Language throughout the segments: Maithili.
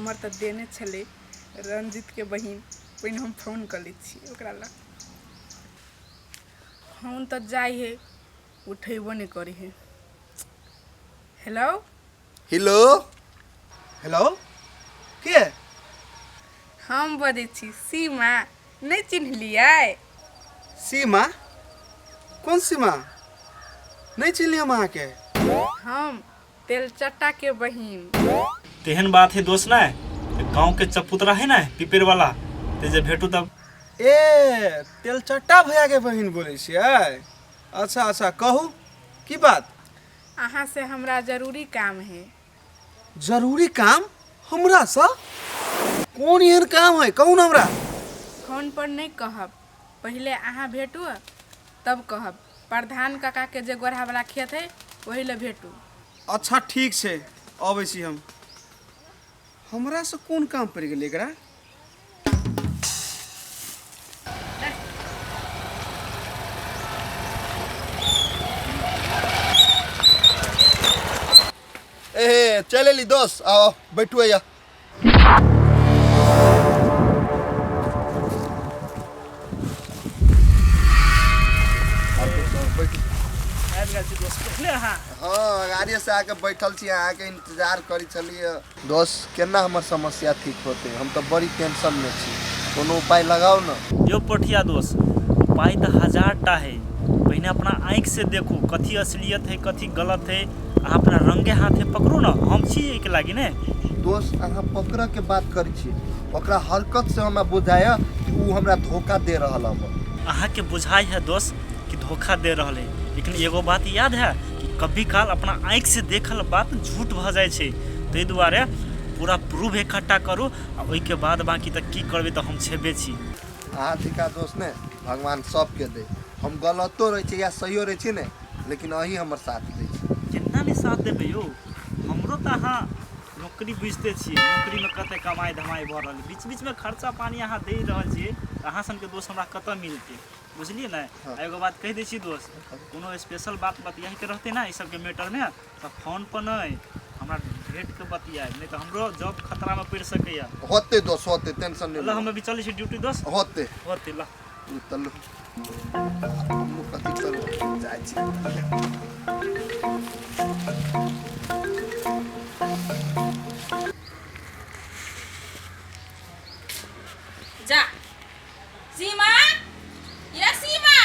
नम्बर तऽ देने छलै रंजीतके बहिन। पहिने हम फोन कऽ लै छियै ओकरा लग। फोन तऽ जाइ हइ, उठेबो नहि करै हइ। हेलो। हेलो। हेलो, के? हम बजै छी सीमा, नहि चिन्हलियै? सीमा? कोन सीमा? नहि चिन्हली हम अहाँके। हम तेलचट्टाके बहिन। तेहन बात है दोस्त ने तऽ गाँव के चपुतरा है ने पिपेर वाला ते जे भेटू तब। ए तेलचट्टा भैया के बहिन बोलै छियै? अच्छा अच्छा, कहू की बात? अहाँ से हमरा जरूरी काम है। जरूरी काम? हमरा से कोन एहन काम है, कहू ना हमरा। फोन पर नहीं कहब, पहले अहाँ भेटू तब कहब। प्रधान काका के जे गोरहा वाला खेत है ओही ले भेटू। अच्छा ठीक छै, अबै छी हम। हमरा से कोन काम पड़ि गेलै एकरा? ए चल एली दोस्त, आओ बैठू या। बैठू। आबि गेल छी दोस्त पहिले अहाँ? हाँ, गाड़ी से आके बैठल छी, अहाँके इंतजार करी छलियै। दोस्त, केना हमर समस्या ठीक होते? हम तऽ बड़ी टेंशन में छी, कोनो उपाय लगाउ न। यो पोठिया दोस्त, उपाय तऽ हजार टा है। पहिने अपना आँखि से देखू कथी असलियत है कथी गलत है। अहाँ अपना रंगे हाथे पकड़ू न, हम छी एहिके लागी ने। दोस्त, अहाँ पकड़ऽ के बात करै छी, ओकरा हरकत से हमरा बुझाय कि उ हमरा धोखा दे रहल हब। अहाँके बुझाइ है दोस्त कि धोखा दे रहल है, लेकिन एगो बात याद है कि कभी काल अपना आँखि से देखल बात झूठ भऽ जाइ छै। ताहि दुआरे पूरा प्रूफ इकट्ठा करू आ ओहिके बाद बाकी तऽ की करबै तऽ हम छेबे छी। अहाँ थिका दोस्त ने भगवान सबके दे। हम गलतो रहै छी या सहियो रहै छी ने, लेकिन अहीं हमर साथ दै छी। केना नहि साथ देबै यौ? हमरो तऽ अहाँ नौकरी बुझिते छियै, नौकरीमे कते कमाइ धमाइ भऽ रहल, बीच बीचमे खर्चा पानी अहाँ दे रहल छियै, तऽ अहाँ सनके दोस्त हमरा कतऽ मिलतै, बुझलियै ने? हाँ। आ एगो बात कहि दै छी दोस्त, कोनो स्पेशल बात बतियाके रहतै ने ई सबके मैटरमे तऽ फोन पर नहि, हमरा भेट के बतियाएब, नहि तऽ हमरो जॉब खतरामे पड़ि सकैया। होते दोस्त होते, टेंशन नहीं ल लिअ। हम अभी चलै छी ड्यूटी दोस्त। होते। होते ल। चलू, हमहूँ कथी करू, जाइ छी। जा सीमा, ये सीमा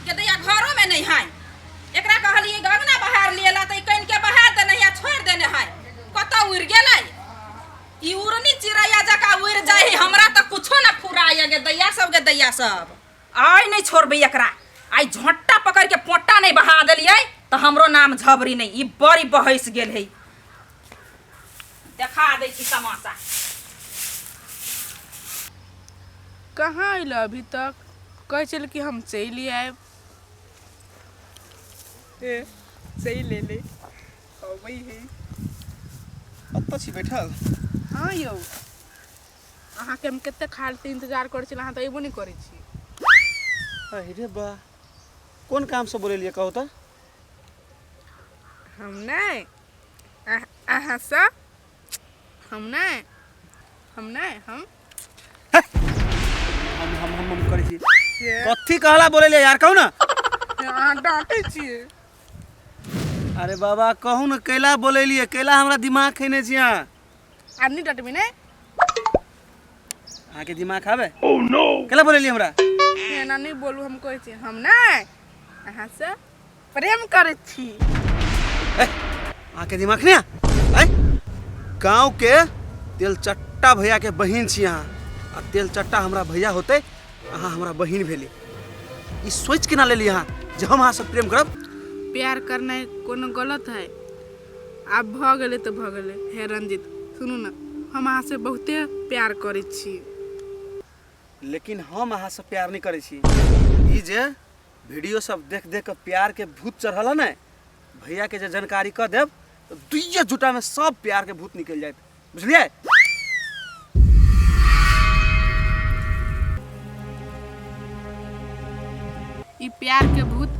के दैया घरो में नहीं है। एकरा कहलिए अंगना बहार लिए ला त कन के बहार देने है, छोड़ देने है, कतऽ उड़ गेलै ई उड़नी चिड़ैया जकाँ उड़ जाइ है। हमरा तऽ कुछो न फुराय गे दैया सब, गे दैया सब आइ नहीं छोड़बै एकरा। आइ झोंटा पकड़ के पोटा नहीं बहा देलियै तऽ हमरो नाम झबरी नहीं। ई बड़ी बहस गेल है, देखा दै छी तमाशा। कहाँ अयलऽ अभी तक? कहै छल कि हम चलि आयब। ए चलि एलै, अबै है। कतऽ छी बैठल? हाँ यौ, अहाँके हम कतेक हालसँ इंतजार करै छी, अहाँ तऽ अयबो नहि करै छी। अरे बा, कोन काम से बोलेलियै कहू तऽ? हम नहि अहाँसँ हम नहि हम नहि हम हम हम हम हम करै छी। कथी कहला बोलेलियै यार, कहू ना। अहाँ डाँटै छियै। अरे बाबा, कहू ने कैला बोलेलियै, कैला हमरा दिमाग खेने छी अहाँ? आब नहि डटबै ने। अहाँके दिमाग खाबे? कैला बोलेलियै हमरा? एना नहि बोलू, हम कहै छी हम नहि अहाँसँ प्रेम करै छी। अहाँके दिमाग नहि आय? गाँव के तेलचट्टा भैया के बहिन छी अहाँ, आ तेलचट्टा हमरा भैया होते, अहाँ हमरा बहिन भेली। ई सोचि केना लेली अहाँ जे हम अहाँसँ प्रेम करब? प्यार करनाइ कोनो गलत है? आब भऽ गेलै तऽ भऽ गेलै। हे रंजीत, सुनू ने, हम अहाँसँ बहुते प्यार करै छी। लेकिन हम अहाँसँ प्यार नहि करै छी। ई जे वीडियो सब देख देख कऽ प्यार के भूत चढ़ल है ने, भैया के जे जानकारी कऽ देब तऽ दुइये जुटा में सब प्यार के भूत निकलि जायत, बुझलियै? ई प्यार के भूत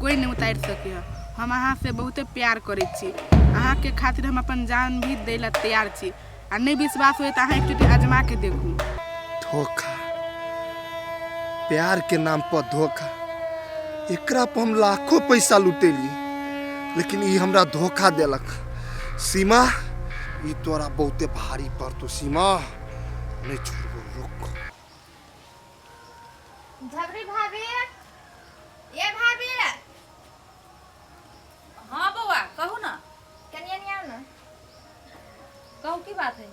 कोई नहीं उतारि सकैए। हम अहाँ से बहुते प्यार करै छी, अहाँके खातिर हम अपन जान भी दै ला तैयार छी। आ नहि विश्वास होय तऽ अहाँ एक चोटी आजमा के देखू। धोखा, प्यार के नाम पर धोखा। एकरा पर हम लाखों पैसा लुटेली, लेकिन ई हमरा धोखा देलक। सीमा, ई तोरा बहुते भारी पड़तो। सीमा, नहीं छोड़बो, रुक। झबरी भाभी, ये भाभी। हाँ बौआ, कहू ना। कनिया नहीं आओ ना। कहू, की बात है?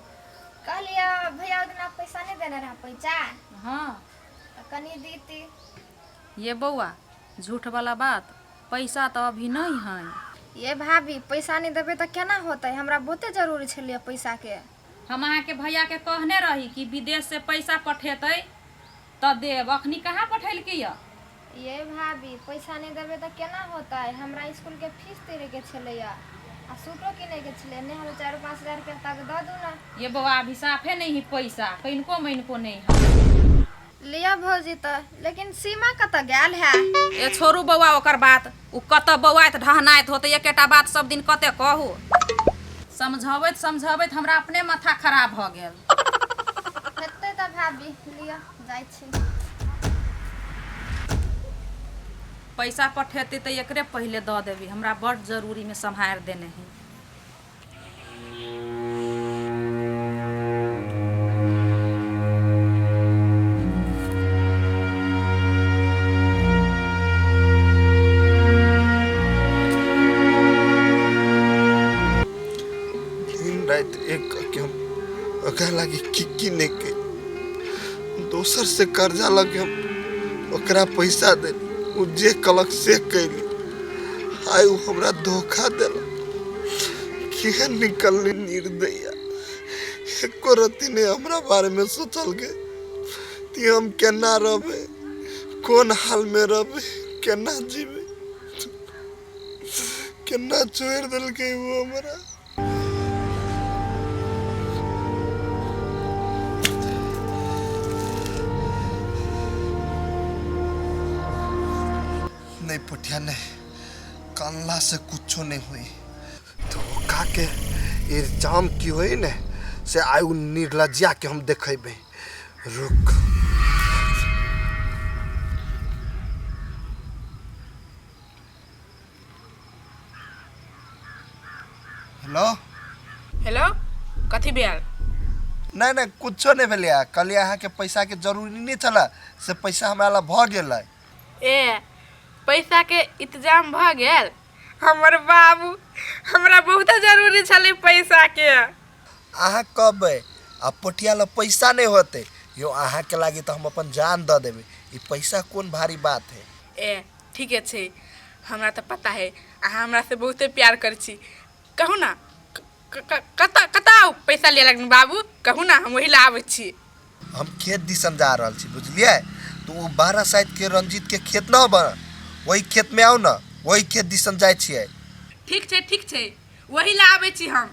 कहलिए भैया ओहि दिना पैसा नहीं देने रहा पैसा। हाँ। तऽ कनि दीती। ये बौआ, झूठ वाला बात, पैसा तो अभी नहीं है। ये भाभी, पैसा नहीं देबै तऽ केना होतै? हमरा बहुते जरूरी छलियै पैसाके। हम अहाँके भैयाके कहने रही कि विदेश से पैसा पठेतै तऽ देब। अखनी कहाँ पठेलकै यऽ? ये भाभी, पैसा नहीं देबै तऽ केना होतै? हमरा इसकुलके फीस तेरे छलैया आ सूटो किनैके छलै। नहि, हमरा 4-5 हजार रुपया तक दऽ दू ने। ये बौआ, अभी साफे नहीं है पैसा, कनिको मनिको नहीं है। लिअ भौजी तऽ, लेकिन सीमा कतऽ गेल है? ए छोड़ू बौआ ओकर बात। ओ कतऽ बौआइत ढहनाइत होतै। एकेटा बात सब दिन कते कहू? समझबैत समझबैत हमरा अपने माथा खराब भऽ गेल। हेतै तऽ भाभी, लिअ, जाइ छी। पैसा पठेतै तऽ एकरे पहिले दऽ देबी। हमरा बड्ड जरूरीमे सम्हारि देने है। दिन राति एक करके हम ओकरा लागी की की नहीं कैली। दोसर से कर्जा लगे हम ओकरा पैसा देली। उ जे कलक से कैली। आइ उ हमरा धोखा देलक। केहन निकलली निर्दया, एको रत्ती नहीं हमरा बारे में सोचल के ती हम केना रहबै, कोन हाल में रहबै, केना जीबै। केना छोड़ि देलकै वो हमरा। नहीं पटिया, नहीं, कानला से कुछो नहीं हुई। धोखा के इल्जाम की होई ने से आइ उ निर्लज्जा के हम देखेबै, रुक। हेलो। हेलो, कथी भेल? नहीं नहीं, कुछो नहीं भेलै। कहलियै अहाँके पैसाके जरूरी नहीं छलै, से पैसा हमरा लग भऽ गेलै। ए, पैसाके इंतजाम भऽ गेल? हमर बाबू, हमरा बहुत जरूरी छलै पैसाके। अहाँ कहबै आ पोठिया लग पैसा नहीं होते? यो, अहाँके लागी तऽ हम अपन जान दऽ देबै। ई पैसा कोन भारी बात है? ए, ठीके छै। हमरा तऽ पता है, अहाँ हमरा से बहुते प्यार करै छी। कहू ना, कतऽ कतऽ आउ पैसा लिए लगन बाबू? कहू ना, हम वही ला आबै छी। हम खेत दिसन जा रहल छी, बुझलियै? तऽ ओ 12 साइड के रंजीत के खेत न बा, वही खेत में आउ न। वही खेत दिसन जाइ छियै। ठीक छै, ठीक छै, वही ला आबै छी हम।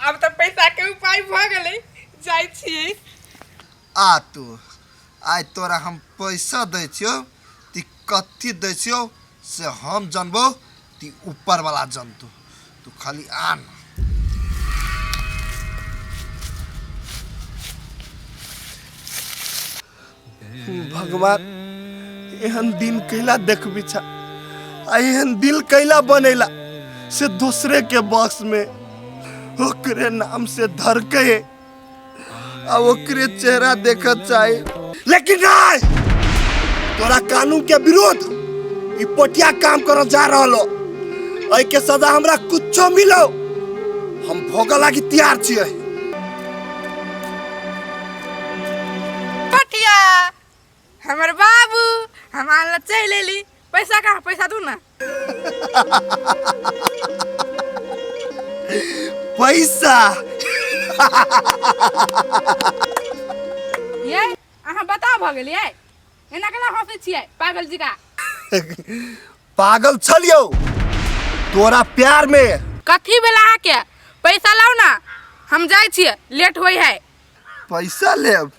आब तऽ पैसाके उपाय भऽ गेलै, जाइ छियै। आ तू, आइ तोरा हम पैसा दै छियौ। ती कथी दै छियौ से हम जानबौ, ती ऊपर वाला जनतौ। तू खाली आ न। भगवान, एहन दिन कैला देखबी छा आ एहन दिल कैला बनेला से दूसरे के बॉक्स में ओकरे नाम से धरके आ ओकरे चेहरा देखत चाहे। लेकिन नहीं, तोरा कानून के विरुद्ध ई पोटिया काम कर जा रहलो। एहि के सजा हमरा कुछो मिलो, हम भोग लागी तैयार छियै। पटिया, हमर बाबू, हम आनला चलि एली। पैसा कहाँ? पैसा दू ना। पैसा? ये, अहाँ बताओ, भऽ गेलियै? एना केना हँसै छियै पागल जी का? पागल छलियौ तोरा प्यार में। कथी भेल अहाँके? पैसा लाउ ना, हम जाइ छियै, लेट होइ है। पैसा लेब?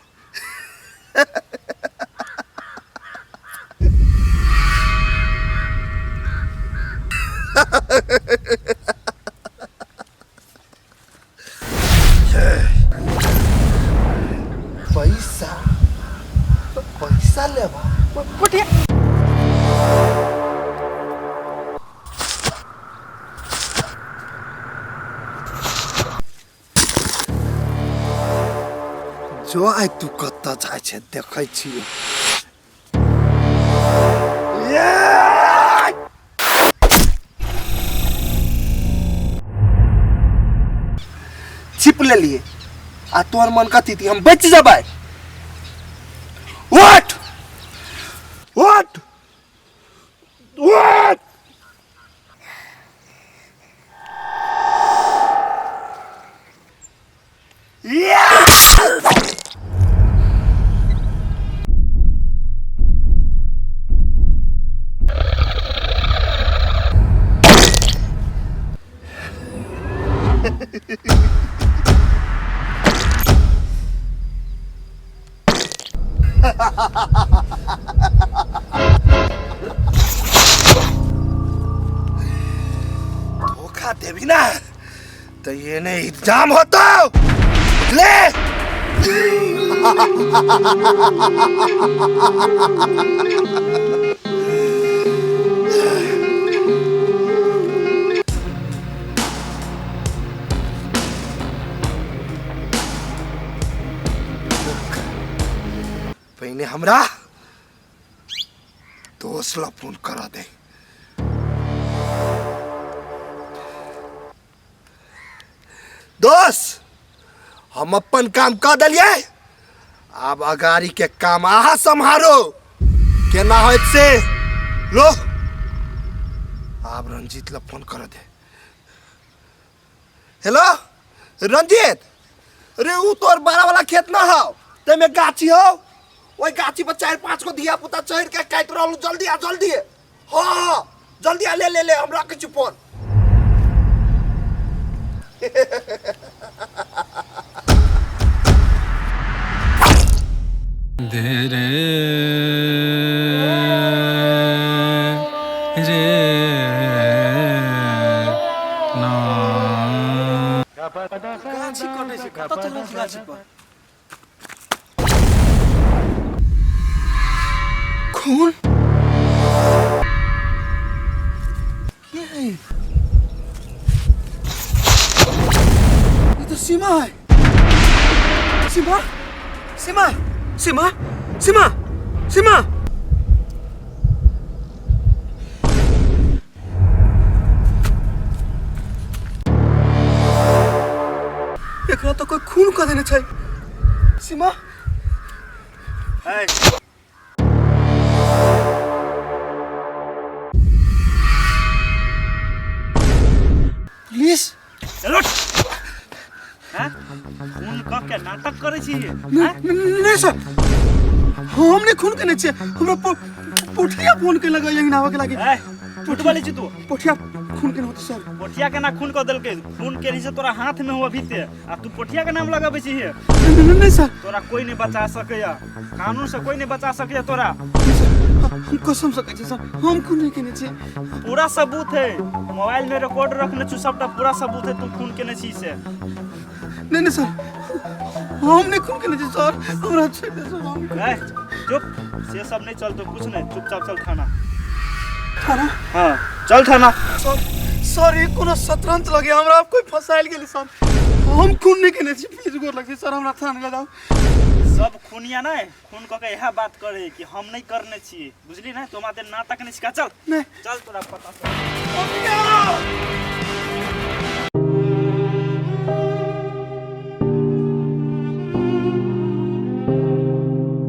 जो आइ तू कतऽ जाइ छै देखै छियै। छिप लेलिए आ तोहर मन कथी थी हम बच जबै। उठ उठ उठ। धोखा देबी ना तो ये नहीं इल्जाम होता ले। पहिने हमरा दोस्त ला फोन करा दे। दोस्त हम अपन काम कऽ देलियै, आब अगाड़ी के काम अहाँ सम्हारो, केना होयत से लो। आब रंजीत ला फोन कर दे। हेलो रंजीत, रे उ तोर बड़ा वाला खेत ना हो तैमे गाछी हो, ओहि गाछी पर 4-5 गो धिया पुता चढ़ के काटि रहल, जल्दी आ जल्दी। हाँ हाँ जल्दी आ, ले ले ले हम रखै छी फोन। धीरे रे ना। गाछी कटै छै, कतऽ चलल छै गाछी पर? खून के है? ये तो सीमा है। सीमा सीमा सीमा सीमा सीमा। एकरा तो कोई खून कऽ देने छै। सीमा है। पुलिस चलो हैं? खून कऽ के नाटक करै छी हैं? नहीं सर, हम नहीं खून केने छियै। हमरा पोठिया फोन के लगा यहीं आवे के लागी। ए, झूठ बोलै छी तू। पोठिया खून केने होतै सर। पोठिया केना खून कऽ देलकै? खून केने से तोरा हाथ में हो अभी ते, आ तू पोठिया के नाम लगाबै छी। नहीं नहीं सर, तोरा कोई नहीं बचा सकैया, कानून से कोई नहीं बचा सकैया तोरा। हम कसम से कहै छी सर, हम खून नहीं केने छियै। पूरा सबूत है, मोबाइल में रिकॉर्ड रखने छु, सबटा पूरा सबूत है, तू खून केने छी से। नहीं नहीं सर, हम नहीं खून केने छी सर, हमरा छोड़ि दे सर, हम ए, चुप, से सब नहीं चलतो कुछ नहीं, चुपचाप चल थाना। थाना? हाँ चल थाना। सर सर ये कोनो शतरंज लगे हमरा, कोई फसायल गेली सर, हम खून नहीं केने छी, प्लीज गोर लगै सर, हमरा थाना ले जाओ। सब खूनिया नहीं खून कऽ के इएह बात करे कि हम नहीं करने छियै, बुझली ना? तो माते नाटक नहीं सिखा, चल नहीं चल तोरा पता चल।